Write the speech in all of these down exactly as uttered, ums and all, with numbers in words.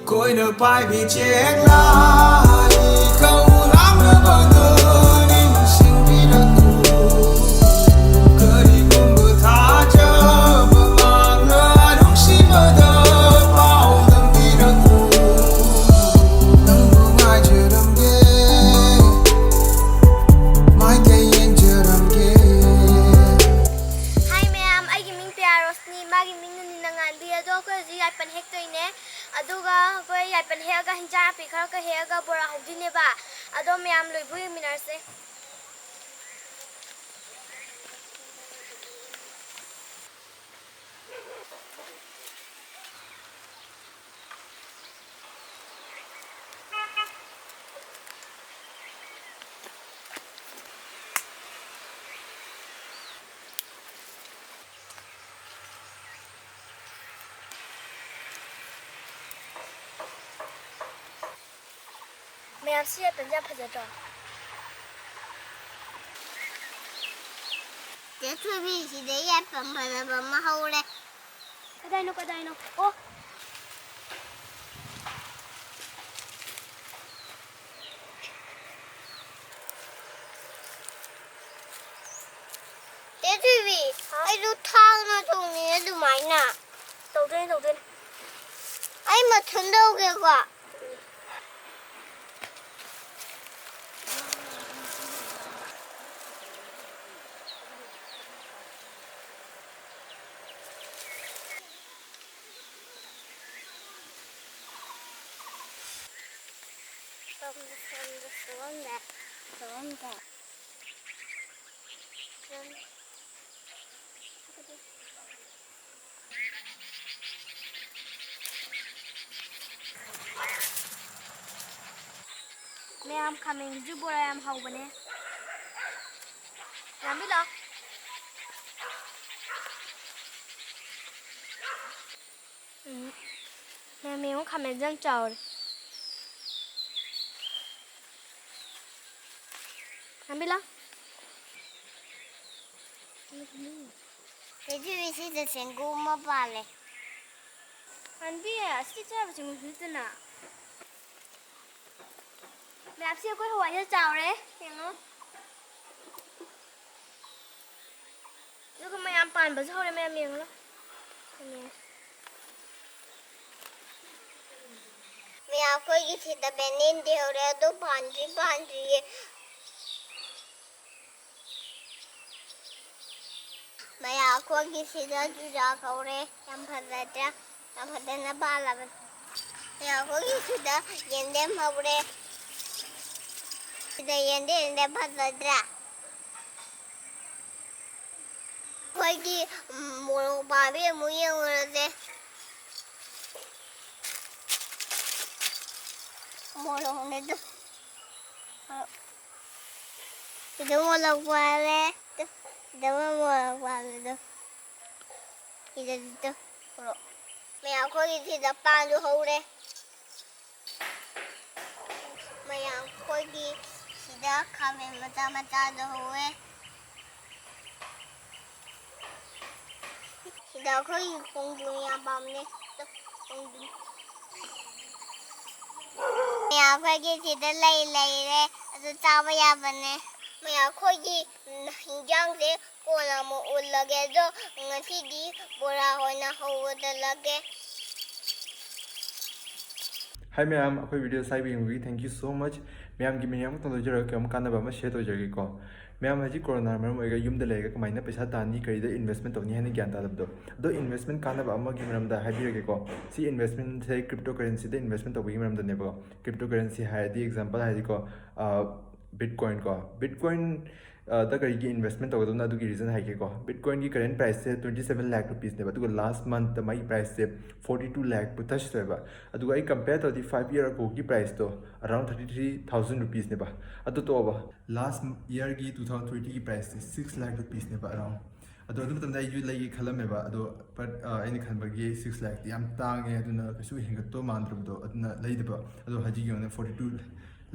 ꯀꯣꯏꯅ ꯄꯥꯏꯕꯤ ꯆꯦꯛꯂꯥꯏ ꯀꯧ ꯂꯥꯡꯅꯕꯗ ꯅꯤꯡꯁꯤꯡꯕꯤꯔꯛꯎ꯫ ꯀꯔꯤꯒꯨꯝꯕ ꯊꯥꯖꯕ ꯃꯥꯡꯅ ꯅꯨꯡꯁꯤꯕꯗ ꯄꯥꯎꯗꯝꯕꯤꯔꯛꯎ꯫ ꯅꯪꯕꯨ ꯉꯥꯏꯖꯔꯝꯒꯦ, ꯃꯥꯏꯀꯩ ꯌꯦꯡꯖꯔꯝꯒꯦ꯫ ꯍꯥꯏ ꯃꯌꯥꯝ, ꯑꯩꯒꯤ ꯃꯤꯡ ꯄꯤꯌꯥ ꯔꯣꯁꯅꯤ, ꯃꯥꯒꯤ ꯃꯤꯡꯅ ꯅꯤꯅ ꯉꯥꯟꯕꯤ꯫ ꯑꯗꯣ ꯑꯩꯈꯣꯏ ꯍꯧꯖꯤꯛ ꯌꯥꯏꯄꯟ ꯍꯦꯛꯇꯣꯏꯅꯦ꯫ ꯑꯗꯨꯒ ꯑꯩꯈꯣꯏ ꯌꯥꯏꯄꯟ ꯍꯦꯛꯑꯒ ꯍꯤꯟꯖꯥꯡ ꯅꯥꯄꯤ ꯈꯔ ꯈꯔ ꯍꯦꯛꯑꯒ ꯕꯣꯔꯥ ꯍꯧꯗꯣꯏꯅꯦꯕ꯫ ꯑꯗꯣ ꯃꯌꯥꯝ ꯂꯣꯏꯕꯨ ꯌꯦꯡꯃꯤꯟꯅꯔꯁꯦ꯫ ꯃꯌꯥꯝ, ꯁꯤ ꯌꯥꯏꯄꯟꯁꯦ ꯌꯥꯝ ꯐꯖꯗ꯭ꯔꯣ? ꯆꯦ ꯊꯣꯏꯕꯤ, ꯁꯤꯗ ꯌꯥꯏꯄꯟ ꯐꯖꯕ ꯑꯃ ꯍꯧꯔꯦ꯫ ꯀꯗꯥꯏꯅꯣ, ꯀꯗꯥꯏꯅꯣ? ꯑꯣ! ꯆꯦ ꯊꯣꯏꯕꯤ, ꯍꯥꯎ꯫ ꯑꯩꯁꯨ ꯊꯥꯡꯅ ꯊꯣꯡꯅꯤꯡꯉꯦ ꯑꯗꯨꯃꯥꯏꯅ꯫ ꯇꯧꯗꯣꯏꯅꯦ, ꯇꯧꯗꯣꯏꯅꯦ꯫ ꯑꯩ ꯃꯊꯟ ꯇꯧꯒꯦꯀꯣ꯫ ꯃꯌꯥꯝ, ꯈꯥꯃꯦꯟꯁꯤꯁꯨ ꯕꯣꯔꯥ ꯌꯥꯝ ꯍꯧꯕꯅꯦ꯫ ꯌꯥꯝꯕꯤ ꯂꯥꯛꯑꯣ꯫ ꯎꯝ꯫ ꯃꯌꯥꯝ ꯌꯦꯡꯉꯨ, ꯈꯥꯃꯦꯟꯁꯦ ꯌꯥꯝ ꯆꯥꯎꯔꯦ꯫ ꯌꯥꯝꯕꯤ ꯂꯥꯛꯑꯣ꯫ ꯆꯦ ꯊꯣꯏꯕꯤ, ꯁꯤꯗ ꯆꯦꯡꯒꯨꯝ ꯑꯃ ꯄꯥꯜꯂꯦ꯫ ꯄꯥꯟꯕꯤ, ꯑꯁꯤ ꯆꯥꯕ ꯆꯤꯡꯕꯗꯨꯗꯅ꯫ ꯃꯌꯥꯝꯁꯤ ꯑꯩꯈꯣꯏ ꯍꯋꯥꯏꯁꯦ ꯆꯥꯎꯔꯦ, ꯌꯦꯡꯉꯣ꯫ ꯑꯗꯨꯒ ꯃꯌꯥꯝ ꯄꯥꯟꯕꯁꯨ ꯍꯧꯔꯦ, ꯃꯌꯥꯝ ꯌꯦꯡꯉꯣ꯫ ꯌꯦꯡꯉꯣ꯫ ꯃꯌꯥꯝ ꯑꯩꯈꯣꯏꯒꯤ ꯁꯤꯗ ꯕꯦꯅꯦꯟꯗꯤ ꯍꯧꯔꯦ, ꯑꯗꯨ ꯄꯥꯟꯗ꯭ꯔꯤ ꯄꯥꯟꯗ꯭ꯔꯤꯌꯦ꯫ ꯃꯌꯥꯝ ꯑꯩꯈꯣꯏꯒꯤ ꯁꯤꯗ ꯆꯨꯖꯥꯛ ꯍꯧꯔꯦ, ꯌꯥꯝ ꯐꯖꯗ꯭ꯔꯥ? ꯌꯥꯝ ꯐꯖꯅ ꯄꯥꯜꯂꯕꯅꯤ꯫ ꯃꯌꯥꯝ ꯑꯩꯈꯣꯏꯒꯤ ꯁꯤꯗ ꯌꯦꯟꯗꯦꯝ ꯍꯧꯔꯦ꯫ ꯁꯤꯗ ꯌꯦꯟꯗꯦꯝꯁꯦ ꯐꯖꯗ꯭ꯔꯥ? ꯑꯩꯈꯣꯏꯒꯤ, ꯎꯝ, ꯃꯣꯔꯣꯛ ꯄꯥꯝꯕꯤ ꯑꯃꯨꯛ ꯌꯦꯡꯉꯨꯔꯁꯦ꯫ ꯃꯣꯔꯣꯛꯅꯦ ꯑꯗꯨ꯫ ꯁꯤꯗ ꯃꯣꯔꯣꯛ ꯄꯥꯜꯂꯦ꯫ ꯁꯤꯗ ꯃꯣꯔꯣꯛ ꯄꯥꯜꯂꯦ ꯑꯗꯣ꯫ ꯁꯤꯗꯁꯨ ꯃꯣꯔꯣꯛ꯫ ꯃꯌꯥꯝ ꯑꯩꯈꯣꯏꯒꯤ ꯁꯤꯗ ꯄꯥꯟꯁꯨ ꯍꯧꯔꯦ꯫ ꯃꯌꯥꯝ ꯑꯩꯈꯣꯏꯒꯤ ꯁꯤꯗ ꯈꯥꯃꯦꯟ ꯃꯆꯥ ꯃꯆꯥꯁꯨ ꯍꯧꯋꯦ꯫ ꯁꯤꯗ ꯑꯩꯈꯣꯏꯒꯤ ꯈꯣꯡꯗ꯭ꯔꯨꯝ ꯌꯥꯝ ꯄꯥꯝꯅꯦ꯫ ꯈꯣꯡꯗ꯭ꯔꯨꯝ꯫ ꯃꯌꯥꯝ ꯑꯩꯈꯣꯏꯒꯤ ꯁꯤꯗ ꯂꯩ ꯂꯩꯔꯦ, ꯑꯗꯨ ꯆꯥꯕ ꯌꯥꯕꯅꯦ꯫ ꯃꯌꯥꯝ ꯑꯩꯈꯣꯏꯒꯤ, ꯎꯝ, ꯍꯤꯟꯖꯥꯡꯁꯦ ꯀꯣꯟꯅ ꯑꯃꯨꯛ ꯎꯠꯂꯒꯦ, ꯑꯗꯣ ꯉꯁꯤꯗꯤ ꯕꯣꯔꯥ ꯑꯣꯏꯅ ꯍꯧꯒꯗꯂꯒꯦ꯫ Hi ꯃꯌꯥꯝ, ꯑꯩꯈꯣꯏ video ꯁ꯭ꯋꯥꯏꯕ ꯌꯦꯡꯕꯒꯤ thank you so much꯫ ꯃꯌꯥꯝꯒꯤ ꯃꯤꯡ ꯑꯃꯈꯛꯇꯪ ꯂꯧꯖꯔꯒ ꯀꯩꯅꯣꯝ ꯀꯥꯟꯅꯕ ꯑꯃ share ꯇꯧꯖꯔꯒꯦꯀꯣ꯫ ꯃꯌꯥꯝ ꯍꯧꯖꯤꯛ ꯀꯣꯔꯣꯅꯥ ꯃꯔꯝ ꯑꯣꯏꯔꯒ ꯌꯨꯝꯗ ꯂꯩꯔꯒ ꯀꯃꯥꯏꯅ ꯄꯩꯁꯥ ꯇꯥꯟꯅꯤ, ꯀꯔꯤꯗ investment ꯇꯧꯅꯤ ꯍꯥꯏꯅ ꯒ꯭ꯌꯥꯟ ꯇꯥꯗꯕꯗꯣ꯫ ꯑꯗꯣ investment ꯀꯥꯟꯅꯕ ꯑꯃꯒꯤ ꯃꯔꯝꯗ ꯍꯥꯏꯕꯤꯔꯒꯦꯀꯣ꯫ ꯁꯤ investmentꯁꯦ cryptocurrencyꯗ investment ꯇꯧꯕꯒꯤ ꯃꯔꯝꯗꯅꯦꯕꯀꯣ꯫ Cryptocurrency ꯍꯥꯏꯔꯗꯤ example ꯍꯥꯏꯔꯗꯤꯀꯣ, ꯑ, Bitcoin ꯀꯣ꯫ Bitcoin, ꯑ, ꯗ ꯀꯔꯤꯒꯤ investment ꯇꯧꯒꯗꯕꯅꯣ ꯑꯗꯨꯒꯤ reason ꯍꯥꯏꯒꯦꯀꯣ꯫ Bitcoinꯒꯤ current priceꯁꯦ twenty seven lakh rupeesꯅꯦꯕ, ꯑꯗꯨꯒ last monthꯇ ꯃꯥꯒꯤ priceꯁꯦ forty two lakhꯄꯨ touch ꯇꯧꯋꯦꯕ꯫ ꯑꯗꯨꯒ ꯑꯩ compare ꯇꯧꯔꯗꯤ five year agoꯒꯤ priceꯇꯣ around thirty three thousand rupeesꯅꯦꯕ꯫ ꯑꯗꯨ ꯇꯣꯛꯑꯣꯕ, last yearꯒꯤ two thousand twentyꯒꯤ priceꯁꯦ six lakh rupeesꯅꯦꯕ around꯫ ꯑꯗꯣ ꯑꯗꯨ ꯃꯇꯝꯗ ꯑꯩꯁꯨ ꯂꯩꯒꯦ ꯈꯜꯂꯝꯃꯦꯕ, ꯑꯗꯣ but, ꯑ, ꯑꯩꯅ ꯈꯟꯕꯒꯤ six lakhꯇꯤ ꯌꯥꯝ ꯇꯥꯡꯉꯦ, ꯑꯗꯨꯅ ꯀꯩꯁꯨ ꯍꯦꯟꯒꯠꯇꯧ ꯃꯥꯟꯗ꯭ꯔꯕꯗꯣ, ꯑꯗꯨꯅ ꯂꯩꯗꯕ꯫ ꯑꯗꯣ ꯍꯧꯖꯤꯛ ꯌꯦꯡꯉꯨꯅꯦ, forty two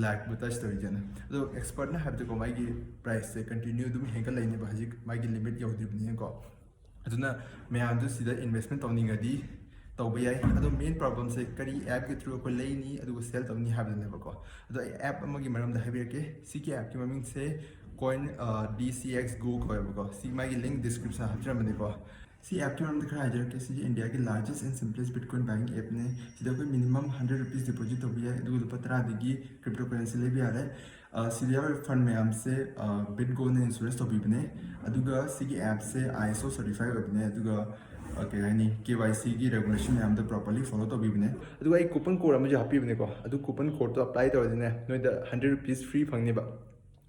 lakhꯄꯨ touch ꯇꯧꯔꯤꯁꯦꯅ꯫ ꯑꯗꯣ expertꯅ ꯍꯥꯏꯕꯗꯀꯣ, ꯃꯥꯒꯤ priceꯁꯦ continue ꯑꯗꯨꯝ ꯍꯦꯟꯒꯠꯂꯛꯏꯅꯦꯕ, ꯍꯧꯖꯤꯛ ꯃꯥꯒꯤ limit ꯌꯧꯗ꯭ꯔꯤꯕꯅꯤꯅꯀꯣ꯫ ꯑꯗꯨꯅ ꯃꯌꯥꯝꯁꯨ ꯁꯤꯗ investment ꯇꯧꯅꯤꯡꯉꯗꯤ ꯇꯧꯕ ꯌꯥꯏ꯫ ꯑꯗꯣ ꯃꯦꯟ ꯄ꯭ꯔꯣꯕ꯭ꯂꯦꯝꯁꯦ ꯀꯔꯤ ꯑꯦꯞꯀꯤ ꯊ꯭ꯔꯨ ꯑꯩꯈꯣꯏ ꯂꯩꯅꯤ ꯑꯗꯨꯒ ꯁꯦꯜ ꯇꯧꯅꯤ ꯍꯥꯏꯕꯗꯨꯅꯦꯕꯀꯣ꯫ ꯑꯗꯣ ꯑꯩ ꯑꯦꯞ ꯑꯃꯒꯤ ꯃꯔꯝꯗ ꯍꯥꯏꯕꯤꯔꯛꯀꯦ꯫ ꯁꯤꯒꯤ ꯑꯦꯞꯀꯤ ꯃꯃꯤꯡꯁꯦ ꯀꯣꯏꯟ ꯗꯤ ꯁꯤ ꯑꯦꯛꯁ ꯒꯣ ꯀꯧꯋꯦꯕꯀꯣ꯫ ꯁꯤ ꯃꯥꯒꯤ ꯂꯤꯡ ꯗꯤꯁꯀ꯭ꯔꯤꯞꯁꯟ ꯍꯥꯞꯆꯔꯝꯕꯅꯤꯀꯣ꯫ ꯁꯤ ꯑꯦꯞꯀꯤ ꯃꯔꯝꯗ ꯈꯔ ꯍꯥꯏꯖꯔꯛꯀꯦ꯫ ꯁꯤꯁꯦ ꯏꯟꯗꯤꯌꯥꯒꯤ largest and simplest Bitcoin buying app ꯅꯦ꯫ ꯁꯤꯗ ꯑꯩꯈꯣꯏ minimum hundred rupees deposit ꯇꯧꯕ ꯌꯥꯏ, ꯑꯗꯨꯒ ꯂꯨꯄꯥ ꯇꯔꯥꯗꯒꯤ ꯀ꯭ꯔꯤꯞꯇꯣ ꯀꯔꯦꯟꯁꯤ ꯂꯩꯕ ꯌꯥꯔꯦ꯫ ꯑ, ꯁꯤꯗ ꯌꯥꯎꯔꯤꯕ ꯐꯟ ꯃꯌꯥꯝꯁꯦ, ꯑ, ꯕꯤꯠ ꯒꯣꯜꯅ ꯏꯟꯁꯨꯔꯦꯟꯁ ꯇꯧꯕꯤꯕꯅꯦ꯫ ꯑꯗꯨꯒ ꯁꯤꯒꯤ ꯑꯦꯞꯁꯦ ꯑꯥꯏ ꯑꯦꯁ ꯑꯣ ꯁꯔꯇꯤꯐꯥꯏ ꯑꯣꯏꯕꯅꯦ꯫ ꯑꯗꯨꯒ, ꯑ, ꯀꯩ ꯍꯥꯏꯅꯤ, ꯀꯦ ꯋꯥꯏ ꯁꯤꯒꯤ ꯔꯦꯒꯨꯂꯦꯁꯟ ꯃꯌꯥꯝꯗꯣ ꯄ꯭ꯔꯣꯄꯔꯂꯤ ꯐꯣꯂꯣ ꯇꯧꯕꯤꯕꯅꯦ꯫ ꯑꯗꯨꯒ ꯑꯩ ꯀꯨꯄꯟ ꯀꯣꯗ ꯑꯃꯁꯨ ꯍꯥꯞꯄꯤꯕꯅꯦꯀꯣ꯫ ꯑꯗꯨ ꯀꯨꯄꯟ ꯀꯣꯗꯇꯣ ꯑꯦꯄ꯭ꯂꯥꯏ ꯇꯧꯔꯗꯤꯅꯦ, ꯅꯣꯏꯗ ꯍꯟꯗ꯭ꯔꯦꯠ ꯔꯨꯄꯤꯁ ꯐ꯭ꯔꯤ ꯐꯪꯅꯤꯕ꯫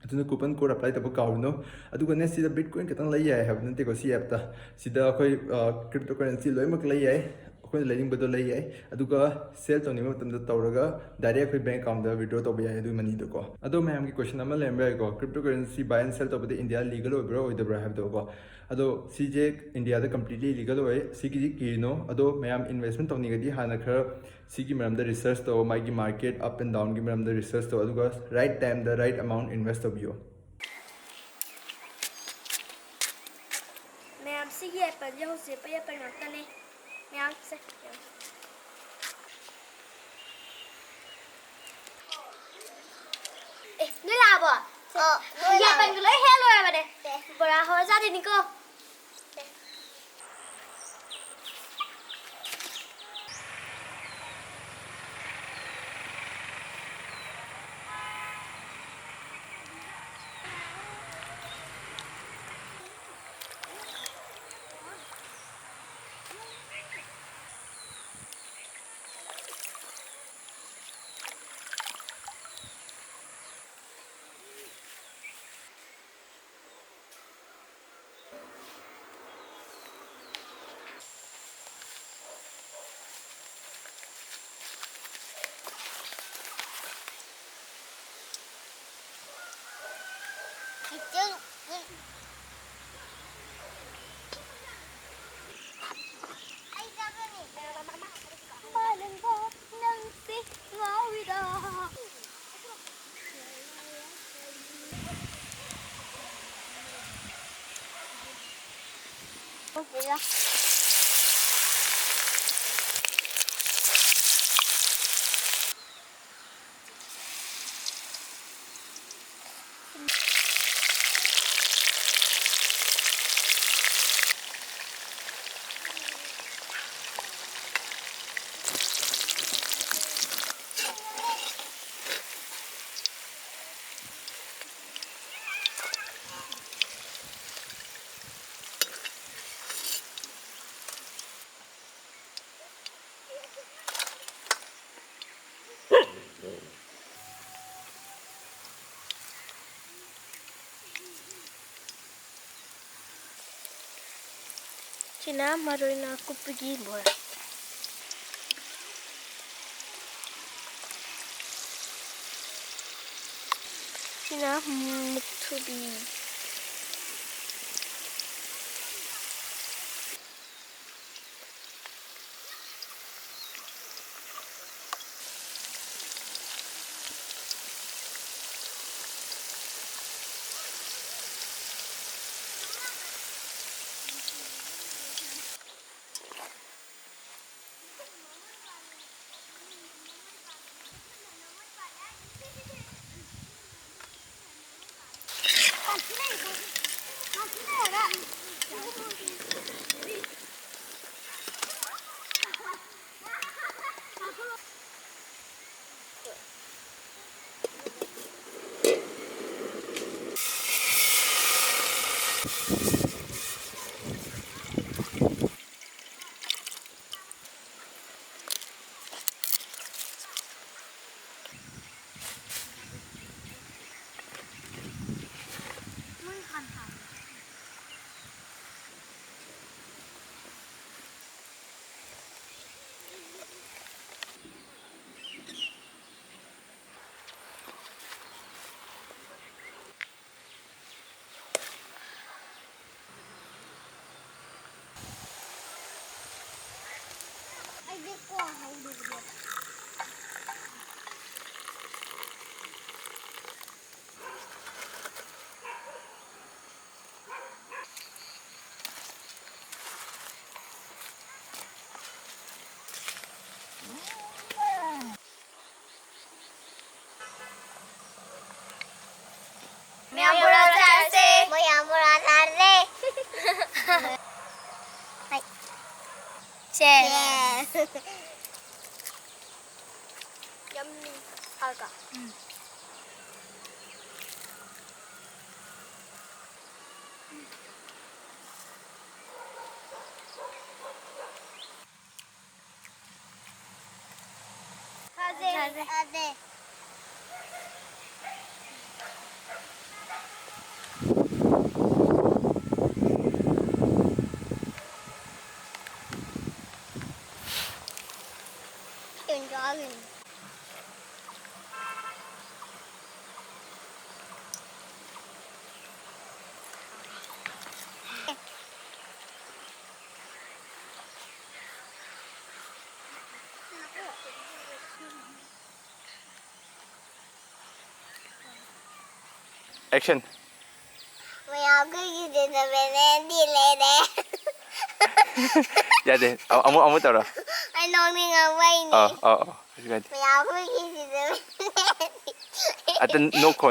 ꯑꯗꯨꯅ ꯀꯨꯄꯟ ꯀꯣꯗ ꯑꯦꯄ꯭ꯂꯥꯏ ꯇꯧꯕ ꯀꯥꯎꯔꯨꯅꯨ꯫ ꯑꯗꯨꯒꯅꯦ, ꯁꯤꯗ ꯕꯤꯠꯀꯣꯏꯟ ꯈꯛꯇꯪ ꯂꯩ ꯌꯥꯏ ꯍꯥꯏꯕ ꯅꯠꯇꯦꯀꯣ꯫ ꯁꯤ ꯑꯦꯞꯇ, ꯁꯤꯗ ꯑꯩꯈꯣꯏ, ꯑ, ꯀ꯭ꯔꯤꯞꯇꯣ ꯀꯔꯦꯟꯁꯤ ꯂꯣꯏꯅꯃꯛ ꯂꯩ ꯌꯥꯏ꯫ ꯑꯩꯈꯣꯏꯅ ꯂꯩꯅꯤꯡꯕꯗꯣ ꯂꯩ ꯌꯥꯏ꯫ ꯑꯗꯨꯒ ꯁꯦꯜ ꯇꯧꯅꯤꯡꯕ ꯃꯇꯝꯗ ꯇꯧꯔꯒ ꯗꯥꯏꯔꯦꯛ ꯑꯩꯈꯣꯏ ꯕꯦꯡ ꯑꯦꯀꯥꯎꯟꯗ ꯋꯤꯗ꯭ꯔꯣ ꯇꯧꯕ ꯌꯥꯏ ꯑꯗꯨꯒꯤ ꯃꯅꯤꯗꯨꯀꯣ꯫ ꯑꯗꯣ ꯃꯌꯥꯝꯒꯤ ꯀꯣꯏꯁꯟ ꯑꯃ ꯂꯩꯔꯝꯕ ꯌꯥꯏꯀꯣ, ꯀ꯭ꯔꯤꯞꯇꯣ ꯀꯔꯦꯟꯁꯤ ꯕꯥꯏ ꯑꯦꯟ ꯁꯦꯜ ꯇꯧꯕꯗ ꯏꯟꯗꯤꯌꯥ ꯂꯤꯒꯦꯜ ꯑꯣꯏꯕ꯭ꯔꯥ ꯑꯣꯏꯗꯕ꯭ꯔꯥ ꯍꯥꯏꯕꯗꯣꯀꯣ꯫ ꯑꯗꯣ ꯁꯤꯁꯦ ꯏꯟꯗꯤꯌꯥꯗ ꯀꯝꯄ꯭ꯂꯤꯠꯂꯤ ꯂꯤꯒꯦꯜ ꯑꯣꯏ꯫ ꯁꯤꯒꯤꯗꯤ ꯀꯤꯅꯣ꯫ ꯑꯗꯣ ꯃꯌꯥꯝ ꯏꯟꯚꯦꯁꯃꯦꯟ ꯇꯧꯅꯤꯡꯉꯗꯤ ꯍꯥꯟꯅ ꯈꯔ ꯁꯤꯒꯤ ꯃꯔꯝꯗ ꯔꯤꯁꯔꯁ ꯇꯧ, ꯃꯥꯒꯤ ꯃꯥꯔꯀꯦꯠ ꯑꯞ ꯑꯦꯟ ꯗꯥꯎꯟꯒꯤ ꯃꯔꯝꯗ ꯔꯤꯁꯔꯁ ꯇꯧ, ꯑꯗꯨꯒ ꯔꯥꯏꯠ ꯇꯥꯏꯝꯗ ꯔꯥꯏꯠ ꯑꯦꯃꯥꯎꯟ ꯏꯟꯚꯦꯁ ꯇꯧꯕꯤꯌꯣ꯫ ꯃꯌꯥꯝ, ꯁꯤꯒꯤ ꯑꯦꯄꯜꯁꯦ ꯍꯧꯖꯤꯛ ꯑꯦꯄꯜ ꯉꯥꯛꯇꯅꯦ꯫ ꯃꯌꯥꯝꯁꯦ꯫ ꯑꯦ, ꯅꯣꯏ ꯂꯥꯛꯑꯕꯣ? ꯑ, ꯅꯣꯏ ꯂꯥꯛꯑꯕꯣ? ꯑꯦꯄꯜꯒ ꯂꯣꯏ ꯍꯦꯛ ꯂꯣꯏꯔꯕꯅꯦ꯫ ꯑꯦ꯫ ꯕꯣꯔꯥ ꯍꯧꯔꯖꯥꯠꯅꯤꯀꯣ꯫ ꯁꯤꯅ ꯃꯔꯣꯏ ꯅꯥꯀꯨꯞꯄꯤꯒꯤ ꯕꯣꯔꯥ꯫ ꯁꯤꯅ ꯃꯨꯛꯊ꯭ꯔꯨꯕꯤ꯫ ꯑꯩꯗꯤ ꯀꯣ ꯍꯧꯗꯕꯗꯣ꯫ ꯃꯌꯥꯝ ꯕꯣꯔꯥ ꯆꯥꯔꯁꯦ꯫ ꯃꯌꯥꯝ ꯕꯣꯔꯥ ꯆꯥꯔꯁꯦ꯫ ꯍꯩ꯫ ꯁꯦ꯫ ꯁꯦ꯫ Yummy. ꯍꯥꯎꯇ꯭ꯔꯣ? ꯎꯝ꯫ ꯆꯥꯁꯦ꯫ ꯆꯥꯁꯦ꯫ Action. ꯃꯌꯥꯝ ꯑꯩꯈꯣꯏꯒꯤ ꯗꯤꯇꯔꯃꯤꯅꯦꯟꯗꯤ ꯂꯩꯔꯦ꯫ ꯌꯥꯗꯦ꯫ ꯑ- ꯑꯃꯨꯛ ꯑꯃꯨꯛ ꯇꯧꯔꯣ꯫ ꯑꯩ ꯅꯣꯛꯅꯤꯡꯉꯛꯄꯩꯅꯦ꯫ ꯑꯥ ꯑꯥ ꯑꯥ ꯀꯩꯁꯨ ꯀꯥꯏꯗꯦ꯫ ꯃꯌꯥꯝ ꯑꯩꯈꯣꯏꯒꯤ ꯗꯤꯇꯔꯃꯤꯅꯦꯟꯗꯤ ꯑꯇ ꯅꯣꯛꯈꯣ